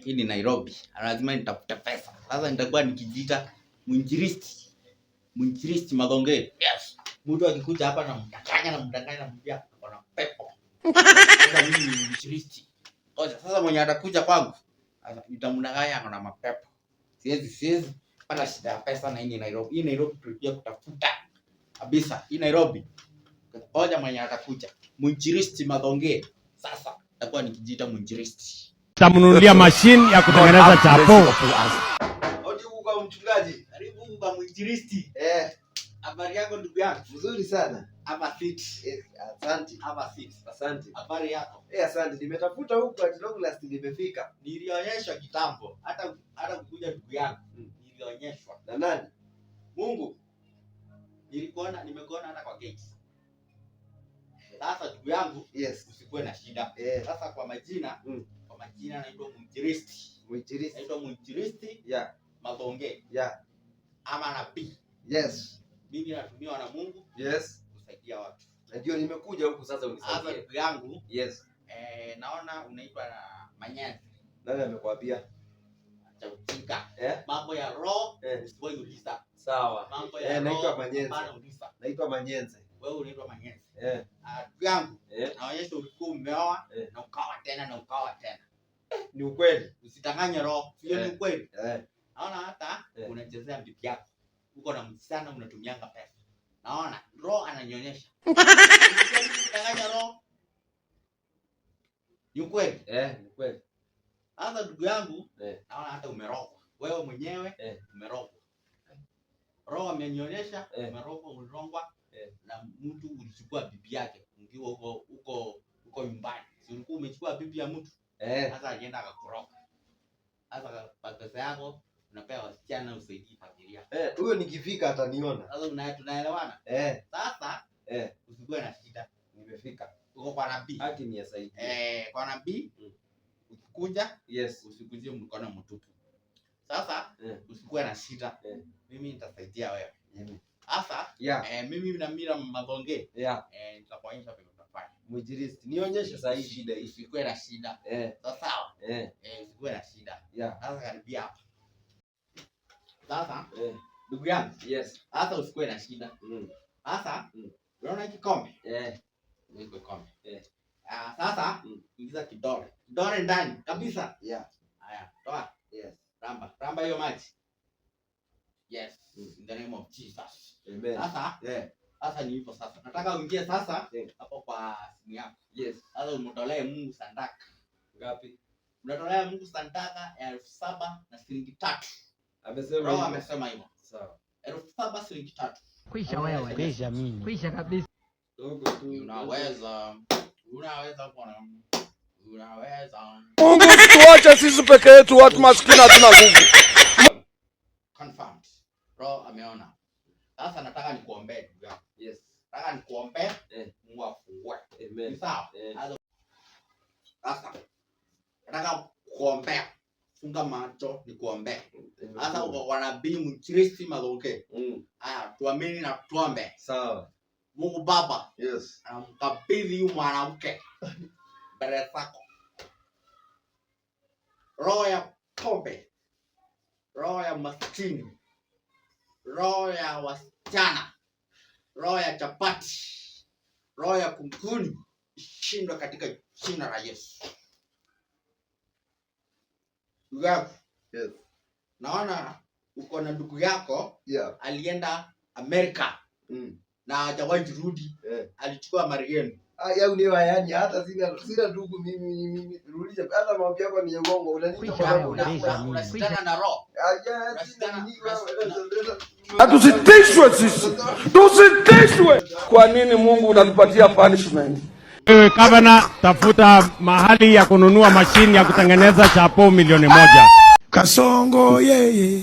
Hii ni Nairobi. Lazima nitafute pesa. Sasa nitakuwa nikijiita mwinjilisti. Mwinjilisti Mathonge. Yes. Mtu akikuja hapa namdanganya, namdanganya, namwambia ako na pepo. Sasa mimi ni mwinjilisti. Ngoja sasa mwenye atakuja kwangu sasa nitamdanganya ako na mapepo. Siwezi pata shida ya pesa na hii ni Nairobi. Hii Nairobi tulikuja kutafuta kabisa. Hii Nairobi. Ngoja mwenye atakuja. Mwinjilisti Mathonge. Sasa nitakuwa nikijiita mwinjilisti. Tamnunulia mashine ya kutengeneza chapo. Hodi huku kwa mchungaji. Karibu kwa mwinjilisti. Habari yako, ndugu yangu? Mzuri sana. Hapa fit. Asante. Hapa fit. Asante. Habari yako? Asante. Nimetafuta huku, at long last nimefika. Nilionyeshwa kitambo. Hata kukuja, ndugu yangu. Nilionyeshwa. Na nani? Mungu. Nilikuona, nimekuona hata kwa gate. Sasa ndugu yangu, usikuwe na shida. Sasa kwa majina, kwa majina naitwa mwinjilisti. Mwinjilisti. Naitwa mwinjilisti Mathonge ama nabii. Mimi natumiwa na Mungu kusaidia watu. Na ndio nimekuja huku sasa Sasa unisaidie. ndugu yangu, naona unaitwa na Manyenzi. Nani amekwambia? Acha ujinga. Eh? Mambo ya roho usiwahi uliza. Sawa. Mambo ya Naitwa roho Manyenze. hapana uliza. Naitwa Manyenze. Wewe unaitwa Manyenze. Eh. Ah, ndugu yangu, naonyesha ulikuwa umeoa na ukawa tena na ukawa tena. Ni ukweli. Usidanganye roho. Sio ni ukweli? Eh. Naona hata unachezea bibi yako. Uko na msichana mnatumianga pesa. Naona roho ananionyesha. Usidanganye roho. Ni ukweli. Eh, ni ukweli. Sasa ndugu yangu, naona hata umerogwa. Wewe mwenyewe umerogwa. Roho amenionyesha umerogwa, ulirogwa na mtu, ulichukua bibi yake ukiwa huko nyumbani. Si ulikuwa umechukua bibi ya mtu? Eh. Sasa alienda akakuroga. Sasa kwa pesa yako unapea wasichana, usaidii familia. Eh, huyo nikifika ataniona. Sasa tunaelewana? Eh. Sasa usikuwe na shida. Nimefika. Uko kwa nabii. Haki ni yasaidie. Eh, kwa nabii ukikuja usikujie mkono mtupu. Sasa usikuwe na shida. Mimi nitasaidia wewe. Sasa mimi na Mira Mathonge nitakuonyesha vile utafanya. Mwinjilisti, nionyeshe saa hii shida hii. Usikuwe na shida. Sawa sawa. Eh, usikuwe na shida. Sasa karibia hapa. Sasa ndugu yangu, sasa usikuwe na shida. Sasa unaona hiki kikombe? Eh. Hiki kikombe. Ah, sasa ingiza kidole. Kidole ndani kabisa. Haya, toa. Ramba, ramba hiyo maji. Yes, in the name of Jesus. Amen. Sasa sasa ni hivyo sasa. Nataka uingie sasa hapo kwa simu yako. Sasa umtolee Mungu sadaka. Ngapi? Unatolea Mungu sadaka ya 7,000 na shilingi 3. Amesema Roho hivyo. amesema hivyo. Sawa. 7,000 shilingi 3. Kwisha wewe. Kwisha mimi. Kwisha kabisa. Dogo tu. Unaweza. Unaweza, Bwana. Unaweza. Mungu, tuache sisi peke yetu, watu maskini hatuna nguvu. Confirmed. Roho ameona. Sasa nataka nikuombee, ndugu yangu. Nataka nikuombee Mungu afungue. Amen. Ni sawa? Eh. Sasa nataka kuombea. Funga macho nikuombee. Sasa uko kwa nabii Mkristo Mathonge. Haya, tuamini na tuombe. Sawa. Mungu Baba, anamkabidhi huyu mwanamke mbele zako. Roho ya pombe, roho ya maskini, roho ya wasichana, roho ya chapati, roho ya kunguni ishindwe katika jina la Yesu. Ndugu yangu, naona uko na ndugu yako alienda Amerika na hajawahi rudi, alichukua mali yenu. Ah, yangu ni yani hata sina ndugu mimi rudisha hata maombi yako ni ya uongo, unaniita Kwisha kwa sababu wewe, kwisha mimi. Unashindana na roho. Ah, ya, sina nini wewe. Na tusitishwe sisi, tusitishwe. Kwa nini Mungu unatupatia punishment? Wewe gavana, tafuta mahali ya kununua mashine ya kutengeneza chapo 1,000,000. Kasongo yeye.